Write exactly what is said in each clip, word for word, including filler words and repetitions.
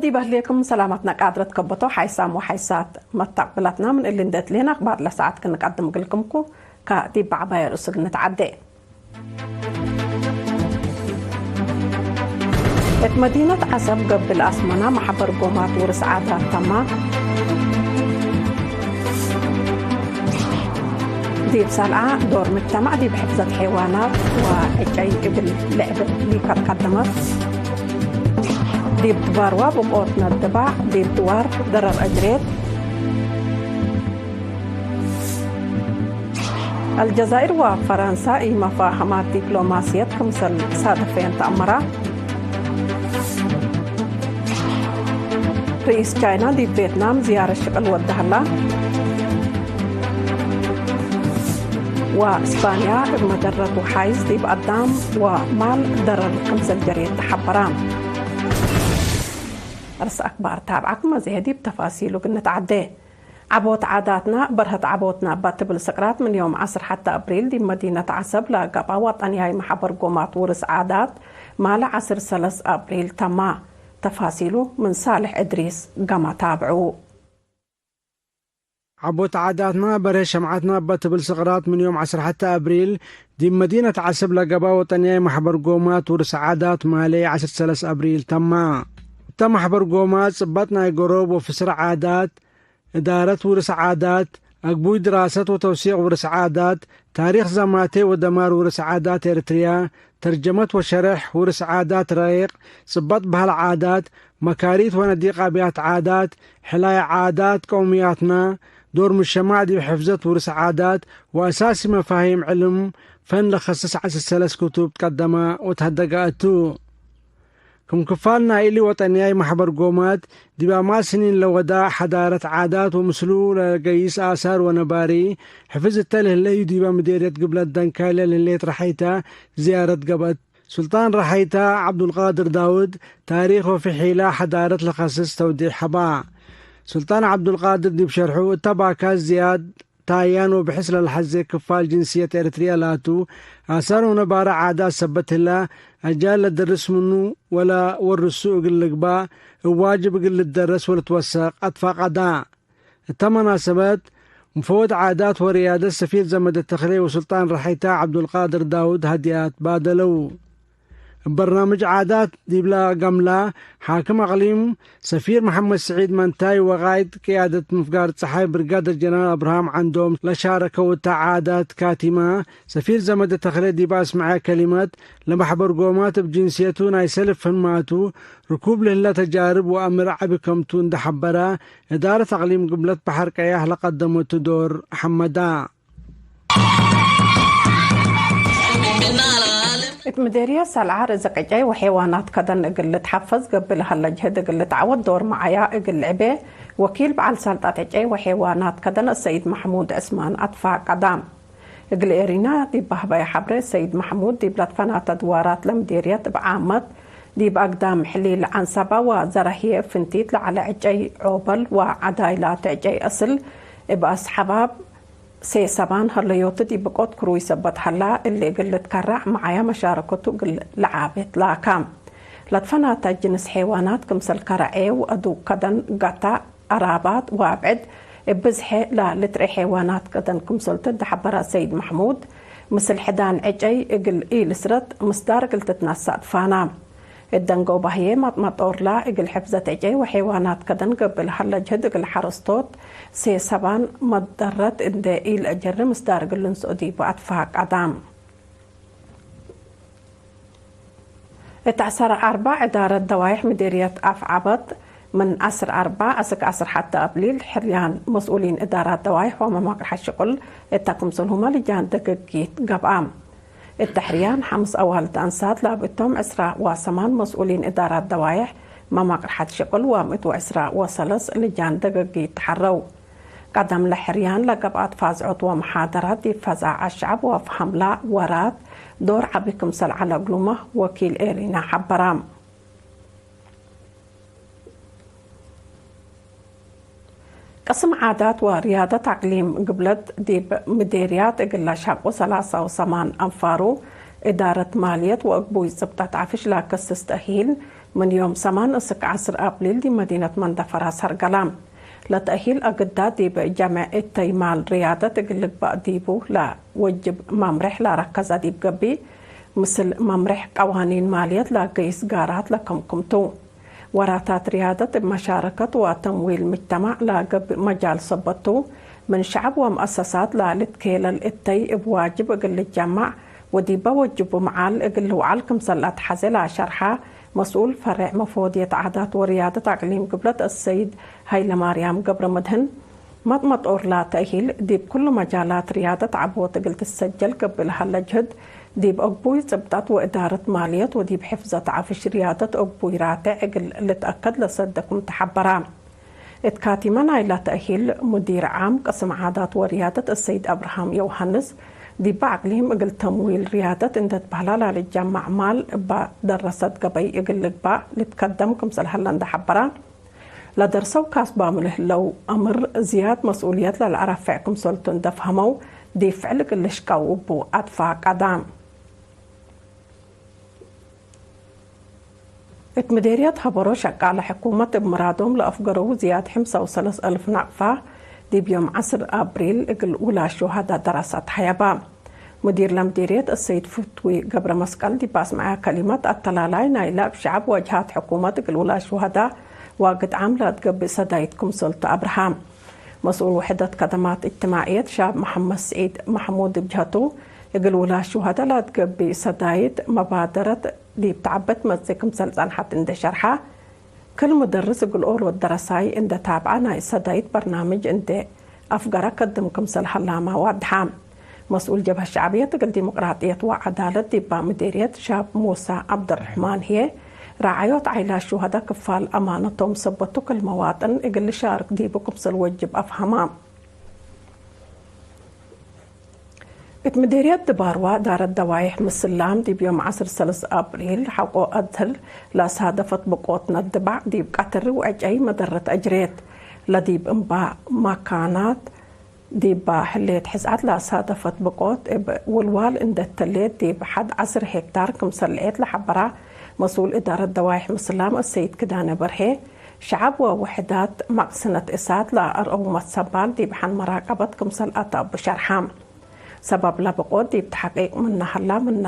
ዲብ ህሌኩም ሰላመትነ ቃድረት ከበቶ ሓይሳም ወሓይሳት መተቅብለትነ፣ ምን እሊ እንዴ ትሌነ አክባር ለሰዓት ክንቀድም እግልክምኩ፣ ከዲብ በዐባይ ርእሱ እግል ንትዓዴ። እት መዲነት ዐሰብ ገብእ ለአስመና መሐበር ጎማት ውርስ ዓዳት ተማ። ዲብ ሰልዓ ዶር ምጅተማዕ ዲብ ሕፍዘት ሐይዋናት ወዕጨይ እግል ልዕብ ሊከት ቀደመት። ዲብ ድባርዋ ብቆት ነድባዕ፣ ዲብ ድዋር ደረር እግሬት። አልጀዛይር ወፈረንሳ ኢመፋህማት ዲፕሎማስየት ክምሰል ሳድፌን ተአመራ። ርኢስ ቻይና ዲብ ቬትናም ዝያረት ሽቅል ወደ ሀላ። ወእስፓንያ እብ መደረት ወሓይዝ ዲብ አዳም ወማል ደረር ክምሰል ጀሬት ተሐበራ። አርስ አክባር ታብዓኩም አዜ ዲብ ተፋሲሉ እግል ንትዓዴ። ዐቦት ዓዳትና፣ በርሀት ዐቦትና እባ ትብል ስቅራት ምን ዮም ዐስር ሐተ አብሪል ዲብ መዲነት ዐሰብ ለገብአ ወጠንያይ መሐበር ጎማት ውርስ ዓዳት ማለ ዐስር ሰለስ አብሪል ተማ። ተፋሲሉ ምን ሳልሕ እድሪስ ገመ ታብዑ። ዐቦት ዓዳትና፣ በርሀት ሸምዓትና እባ ትብል ስቅራት ምን ዮም ዐስር ሐተ አብሪል ዲብ መዲነት ዐሰብ ለገብአ ወጠንያይ መሐበር ጎማት ውርስ ዓዳት ማለ ዐስር ሰለስ አብሪል ተማ። እተ መሐበር ጎማት ጽበጥ ናይ ገሮብ ወፍስር ዓዳት፣ እዳረት ውርስ ዓዳት፣ አግቡይ ድራሰት ወተውሲቅ ውርስ ዓዳት፣ ታሪክ ዘማቴ ወደማር ውርስ ዓዳት ኤረትርያ፣ ተርጀመት ወሸሬሕ ውርስ ዓዳት ረቂቅ፣ ጽበጥ በህል ዓዳት፣ መካሪት ወነዲቅ አብያት ዓዳት፣ ሕላይ ዓዳት ቀውምያትና፣ ዶር ሙጅተማዕ ዲብ ሕፍዘት ውርስ ዓዳት ወአሳሲ መፋሂም ዕልም ፈን ለከስስ ዐስር ሰለስ ክቱብ ትቀደመ ወተሀደገ እቱ። ክም ክፋል ናይ እሊ ወጠንያይ መሕበር ጎማት፣ ዲብ አማት ስኒን ለወዳ ሐዳረት ዓዳት ወምስሉ ለገይስ አሳር ወነባሪ ሕፍዝ እተ ለህለዩ ዲበ ምዴርየት ግብለት ደንካይ ለልህሌት ረሐይተ ዝያረት ገብአት። ሱልጣን ረሐይተ ዐብዱልቃድር ዳውድ ታሪክ ወፍሒላ ሐዳረት ለከስስ ተውዴሕ ሀባ። ሱልጣን ዐብዱልቃድር ዲብ ሸርሑ፣ እተ ባካት ዝያድ ታያን ወብሕስ ለለሐዜ ክፋል ጅንስየት ኤረትርየ ላቱ፣ አሳር ወነባረ ዓዳት ሰበት ህለ፣ አጃል ለደርስ ምኑ ወለወርሱ እግል ልግባእ፣ እብ ዋጅብ እግል ልደረስ ወልትወሰቅ አትፋቀዳ። እተ መናሰበት፣ ሙፈወድ ዓዳት ወርያደት ሰፊር ዘመደ ተክሌ ወሱልጣን ረሐይታ ዐብዱልቃድር ዳውድ ሀድያት ባደለው። እብ በርናምጅ ዓዳት ዲብላ ገምላ፣ ሓክም አቅሊም ሰፊር መሐመድ ስዒድ መንታይ ወቃይድ ቅያደት ምፍጋር ጸሓይ ብርጋደር ጀነራል አብርሃም ዐንዶም ለሻረከው እተ ዓዳት ካቲመ፣ ሰፊር ዘመደ ተክለ ዲብ አስመዐ ከሊመት፣ ለመሕበር ጎማት እብ ጅንስየቱ ናይ ሰልፍ ህንማቱ ርኩብ ለህለ ተጃርብ ወአምር ዐቢ ከምቱ እንዴ ሐበረ፣ እዳረት አቅሊም ግብለት በሐር ቀያሕ ለቀደመቱ ዶር ሐመዳ። እት ምዴርየት ሰልዓ ርዝቅ ዕጨይ ወሐይዋናት ከደን እግል ልትሐፈዝ ገብእ ለሀለ ጅህድ እግል ልትዐወት ዶር መዓያ እግል ልዕቤ፣ ወኪል በዐል ሰልጠት ዕጨይ ወሐይዋናት ከደን አሰይድ መሕሙድ ዕስማን አትፋቀዳ። እግል ኤሪና ዲብ በህበየ ሐብሬ፣ ሰይድ መሕሙድ ዲብ ለትፈናተ ድዋራት ለምዴርየት እብ ዓመት፣ ዲብ አግዳም ሕሊል ዐንሰበ ወዘረህዬ ፍንቲት ለዐለ ዕጨይ ዖበል ወዐዳይላት ዕጨይ አስል እብ አስሐባብ ሴሰባን ሀለዮቱ ዲብ ብቆት ክሩይ ሰበት ሀላ፣ እሊ እግል ልትከረዕ መዓያ መሻረከቱ እግል ለዓቤት ላካ። ለትፈናተ ጅንስ ሐይዋናት ክምሰል ከረዔ ወአዱግ ከደን፣ ገታ፣ አራባት ወአብዕድ እብ ብዝሐ ለልትርኤ ሐይዋናት ከደን ክምሰልቱ እንዴ ሐበረ ሰይድ መሕሙድ፣ ምስል ሕዳን ዕጨይ እግል ኢልስረት ምስዳር እግል ትትነሰእ ትፋና። እት ደንጎበ ህዬ መጥመጦርላ እግል ሕፍዘት ዕጨይ ወሐይዋናት ከደን ገብእ ለሀለ ጅህድ እግል ሐረስቶት ሴሰባን መደረት እንዴ ኢለአጀሪ ምስዳር እግል ልንስኦ ዲቡ አትፋቀዳ። እት ዐሰር አርበዕ እዳረት ደዋይሕ ምዴርየት አፍዐበት ምን ዐስር አርበዕ አስክ ዐስር ሐተ አብሊል ሕርያን መስኡሊን እዳራት ደዋይሕ ወመማቅርሐት ሽቁል እተ ክምሰልሁመ ልጃን ደገጊት ገብአ። እተ ሕርያን ሐምስ አዋልድ አንሳት ላብእቶም ዕስራ ወሰማን መስኡሊን እዳራት ደዋይሕ፣ መማቅርሐት ሽቁል ወምእት ወዕስራ ወሰለስ ልጃን ደገጊት ተሐረው። ቀደም ለሕርያን ለገብአት ፋዝዖት ወመሓደራት ዲብ ፈዛዕ አሸዐብ ወፈሀምላ ወራት ዶር ዐቢ ክምሰል ዐለ እግሉመ ወኪል ኤሪና ሐበራ። ቅስም ዓዳት ወርያደት አቅሊም ግብለት ዲብ ምዴርያት እግል ለሻቁ ሰላሳ ወሰማን አንፋሩ እዳረት ማልየት ወእግቡይ ጽብጠት ዐፍሽ ለከስስ ተእሂል ምን ዮም ሰማን እስክ ዐስር አብሪል ዲብ መዲነት መንደፈራስ ሀርገላ ለተእሂል አግዳ ዲብ ጃምዕ እተይ ማል ርያደት እግል ልግባእ ዲቡ ለወጅብ መምሬሕ ለረከዘ ዲብ ገብእ፣ ምስል መምሬሕ ቀዋኒን ማልየት ለገይስ ጋራት ለከምክም ቱ። ወራታት ርያደት እብ መሻረከት ወተምዊል ምጅተማዕ ለገብእ መጃል ሰበት ቱ። ምን ሸዐብ ወመአሰሳት ለልትኬለል እተይ እብ ዋጅብ እግል ልጀማዕ ወዲበ ወጅቡ መዓል እግል ልውዓል ክምሰል ለአትሐዜ ለአሸርሐ መስኡል ፈሬዕ መፎድየት ዓዳት ወርያደት አቅሊም ግብለት አሰይድ ሀይለማርያም ገብረመድህን፣ መጥመጦር ለተእሂል ዲብ ኩሉ መጃላት ርያደት ዐቦት እግል ትሰጀል ገብእ ለሀለ ጅህድ፣ ዲብ አግቡይ ጽብጠት ወእዳረት ማልየት ወዲብ ሕፍዘት ዐፍሽ ርያደት አግቡይ ራቴዕ እግል ልትአከድ ለሰደኩም ተሐበራ። እት ካቲመ ናይላ ተእሂል፣ ሙዲር ዓም ቅስም ዓዳት ወርያደት አሰይድ አብርሃም ዮውሃንስ፣ ዲበ አቅሊም እግል ተምዊል ርያደት እንዴ ትበህላ ለልጀማዕ ማል እበ ደረሰት ገበይ እግል ልግባእ ልትከደም ክምሰል ሀለ እንዴ ሐበረ፣ ለደርሰው ካስባም ለህለው አምር ዝያድ መስኡልየት ለለአረፍዕ ክምሰልቱ እንዴ ፈሀመው፣ ዲብ ፍዕል እግል ልሽቀው እቡ አትፋቀደ። እት ምዴርየት ሀበሮ ሸቃለ ሕኩመት እብ ምራዶም ለአፍገረው ዝያድ ሕምሳ ወሰለስ አልፍ ናቅፋ ዲብ ዮም ዐስር አብሪል እግል ውላድ ሹሀዳ ደረሰት ሀየባ። ሙዲር ለምዴርየት አሰይድ ፍትዊ ገብረመስቀል ዲብ አስመዐ ከሊመት፣ አተላላይ ናይለ እብ ሸዐብ ወጅሃት ሕኩመት እግል ውላድ ሹሀዳ ዋግድ ዓም ለአትገብእ ሰዳይት ክምሰልቱ አብርሃ። መስኡል ውሕደት ከደማት እጅትማዕየት ሻብ መሐመድ ስዒድ መሕሙድ እብ ጀህቱ፣ እግል ውላድ ሹሀደ ለአትገብእ ሰዳይት መባደረት ዲብ ተዐበት መጽእ ክምሰል ጸንሐት እንዴ ሸርሐ፣ ክል ሙደርስ እግል ኦሮት ደረሳይ እንዴ ታብዐ ናይ ሰዳይት በርናምጅ እንዴ አፍገረ ከድም ክምሰል ሀላመ ወአድሐ። መስኡል ጀብሀት ሸዕብየት እግል ዲሞቅራጥየት ወዐዳለት ዲባ ምዴርየት ሻብ ሙሳ ዐብደርሕማን ህዬ፣ ረዓዮት ዓይላት ሹሀደ ክፋል አማነቶም ሰበቱ፣ ክል መዋጥን እግል ልሻርክ ዲቡ ክምሰል ወጅብ አፍሀመ። እት ምዴርየት ድባርዋ እዳረት ደዋይሕ ምስላም ዲብ ዮም ዐስር ሰለስ አብሪል ሐቆ አድህር ለሳደፈት ብቆት ነድባዕ ዲብ ቀትር ወዕጨይ መደረት አጅሬት። ለዲብ እምባ መካናት ዲባ ህሌት ሕጽዓት ለሳደፈት ብቆት እብ ውልዋል እንዴ ተሌት ዲብ ሐድ ዐስር ሄክታር ክምሰል ለዔት ለሐበራ መስኡል እዳረት ደዋይሕ ምስላም አሰይድ ክዳነ በርሄ፣ ሸዐብ ወውሕዳት መቅስነት እሳት ለአርአው መትሰባል ዲብ ሐን መራቀበት ክምሰል አተ እቡ ሸርሐ። ሰበብ ለብቆት ዲብ ተሐቂቅ ምነ ሀላ፣ ምነ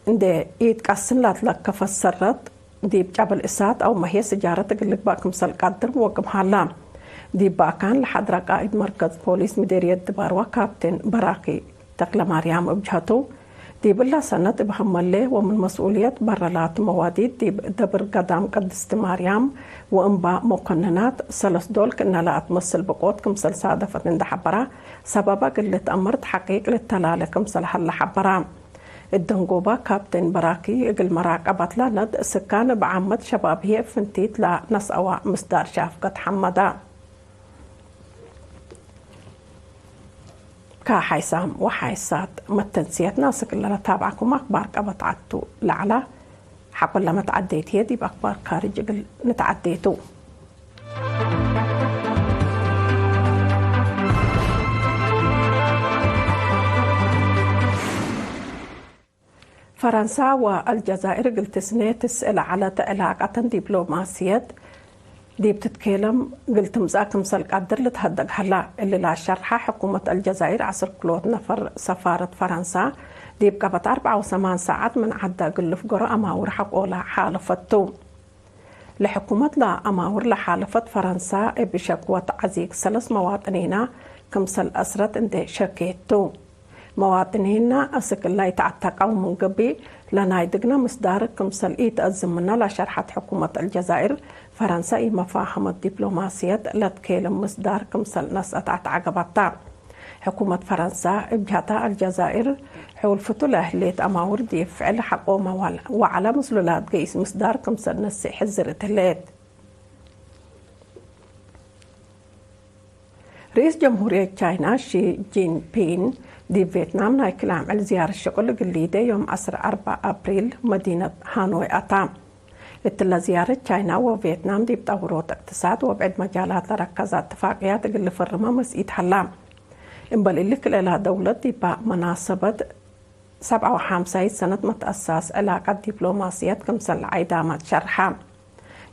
እንዴ ኢትቀስን ለትለከፈት ሰረት ዲብ ጨብል እሳት አው መህየ ስጃረት እግል ልግባእ ክምሰል ቀድር ወቅም ሀላ። ዲብ በአካን ለሐድረ ቃእድ መርከዝ ፖሊስ ምዴርየት ድባርዋ ካፕቴን በራኪ ተክለማርያም እብ ጀህቱ፣ ዲብ እለ ሰነት እብ ሀመሌ ወምን መስኡልየት በረ ላቱ መዋዲት ዲብ ደብር ገዳም ቅድስት ማርያም ወእምባ መኮንናት ሰለስ ዶል ክእነ ለአትመስል ብቆት ክምሰል ሳደፈት እንዴ ሐበራ፣ ሰበበ እግል ልትአመር ተሐቂቅ ልተላለ ክምሰል ሀለ ሐበራ። እት ደንጎባ ካፕቴን በራኪ እግል መራቀበት ለነድ ስካን እብ ዓመት ሸባብ ህዬ ፍንቲት ለነስአወ ምስዳር ሻፍገት ሐመደ። ከሓይሳም ወሓይሳት መተንስየትና፣ እስክ ለለታብዐኩም አክባር ቀበት ዐቱ ለዐላ፣ ሐቆለ መትዐዴት ህዬ ዲብ አክባር ካርጅ እግል ንትዐዴ ቱ። ፈረንሳ ወአልጀዛይር እግል ትስኔ ትስእ ለዐለት ዕላቀተን ዲፕሎማስየት ዲብ ትትኬለም እግል ትምጸእ ክምሰል ቀድር ልትሀደግ ሀላ። እሊ ለአሸርሐ ሕኩመት አልጀዛይር ዐስር ክሎት ነፈር ሰፋረት ፈረንሳ ዲብ ቀበት አርበዓ ወሰማን ሳዐት ምን ዐዳ እግል ልፍገሮ አማውር ሐቆለ ሓለፈት ቱ። ለሕኩመት ለአማውር ለሓለፈት ፈረንሳ እብ ሸክወት ዐዚግ ሰለስ መዋጥኒና ክምሰል አስረት እንዴ ሸኬት ቱ። መዋጥኒና አስክ እለ ኢተዐተቀው ምን ገብእ፣ ለናይ ድግነ ምስዳር ክምሰል ኢተአዝምነ ለሸርሐት ሕኩመት አልጀዛይር፣ ፈረንሳ ኢመፋሀመት ዲፕሎማስየት ለትኬልም ምስዳር ክምሰል ነስአት አትዐገበታ። ሕኩመት ፈረንሳ እብ ጀሀታ አልጀዛይር፣ ሑልፍቱ ለህሌት አማውር ዲብ ፍዕል ሐቆመ ወዐለ ምስሉ ለአትገይስ ምስዳር ክምሰል ነስእ ሕዝር እት ህሌት። ርኢስ ጀምሁርየት ቻይና ሺ ጂንፒን ዲብ ቬትናም ናይ ክል አምዕል ዝያረት ሽቁል እግል ሊዴ ዮም ዐስር አርበዕ አፕሪል መዲነት ሃኖይ አታ። እትለ ዝያረት ቻይና ወቬትናም ዲብ ጠውሮት እቅትሳድ ወብዕድ መጃላት ለረከዘ እትፋቅያት እግል ልፍርመ መስኢት ሀላ። እምበል እሊ ክልኤላ ደውለት ዲባ መናሰበት ሰብዓ ወሐምሳይት ሰነት መትአሳስ ዕላቀት ዲፕሎማስየት ክምሰል ለዐይዳመት ሸርሐ።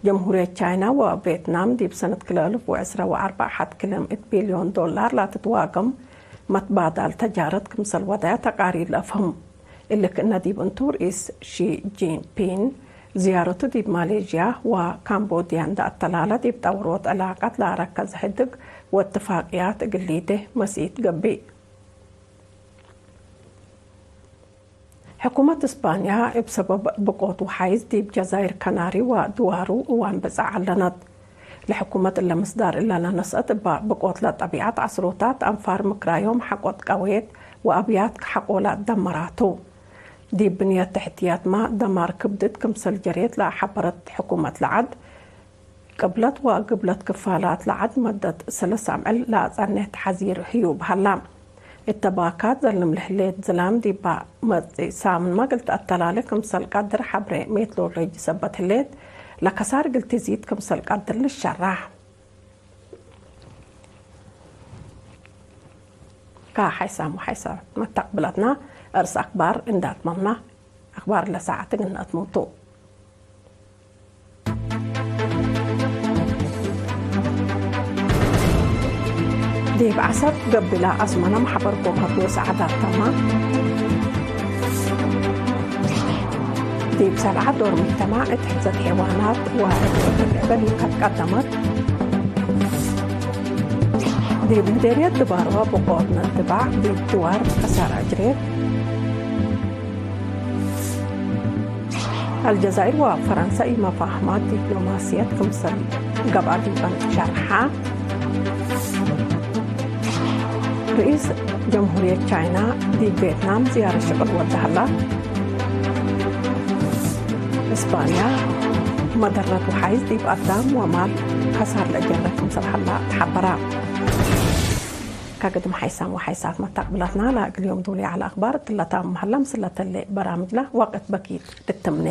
ጀምሁርየት ቻይና ወቬትናም ዲብ ሰነት ክልኤ አልፍ ወዕስራ ወአርበዕ ሐድ ክልኤ ምእት ቢልዮን ዶላር ለትትዋገም መትባዳል ተጃረት ክምሰል ወደ ተቃሪር ለአፍህም። እሊ ክእነ ዲብ እንቱ ርኢስ ሺ ጂንፒን ዝያረቱ ዲብ ማሌዥያ ወካምቦድያ እንደ አተላለ ዲብ ጠውሮት ዕላቀት ለአረከዘ ሕድግ ወእትፋቅያት እግል ሊዴ መስኢት ገብእ። ሕኩመት እስፓንያ እብ ሰበብ ብቆት ወሓይዝ ዲብ ጀዛይር ከናሪ ወድዋሩ እዋን ብጽዕ ዐለነት። ለሕኩመት እለ ምስዳር እለ ለነስአት እበ ብቆት ለጠቢዐት ዐስሮታት አንፋር ምክራዮም ሐቆ ትቀዌት ወአብያት ሐቆ ለአትደመራቱ። ዲብ ብንየት ተሕትያትመ ደማር ክብድት ክምሰል ጀሬት ለሐበረት ሕኩመት ለዐድ፣ ቅብለት ወግብለት ክፋላት ለዐድ መደት ሰለስ አምዕል ለአጸኔ ተሐዚር ህዩብ ሀላ። እተ ባካት ዘልም ለህሌት ዝላም ዲባ መጽእ ሳምንመ እግል ተአተላሌ ክምሰል ቀድር ሐብሬ ሜትሮሎጂ ሰበት ህሌት፣ ለከሳር እግል ትዚድ ክምሰል ቀድር ልሸራሕ። ከሐይሳም ወሐይሳት መተቅብለትና እርስ አክባር እንደ አትመምና፣ አክባር ለሰዓት እግል ነአትመምቱ። ዲብ ዐሰብ ገቢላ አስመነ መሕበርኩም ሀብወ ሰዓዳት ተማ። ዲብ ሰብዓ ዶር ሙጅተማዕ እት ሕፍዘት ሐይዋናት ወእት ልዕበ ሊከት ቀደመት። ዲብ ምዴርየት ድባርወ ብቆት ነድባዕ ዲብ ድዋር ከሳር አጅሬት። አልጀዛይር ወፈረንሰ ኢመፋህማት ዲፕሎማስየት ክምሰል ገብአ ዲበን ሸርሐ። ርኢስ ጀምሁርየት ቻይና ዲብ ቬትናም ዝያረት ሽቅል ወደ ሀላ። እስፓንያ መደረት ወሓይዝ ዲብ አዳም ወማል ከሳር ለጀረ ክምሰል ሀላ ተሐበራ። ከግድም ሓይሳም ወሓይሳት መተቅብለትና ለእግል ዮም ዱሊ ዐለ አክባር እትለ ታምም ሀላ። ምስለ ተሌ በራምጅለ ወቅት በኪት ልትምኔ።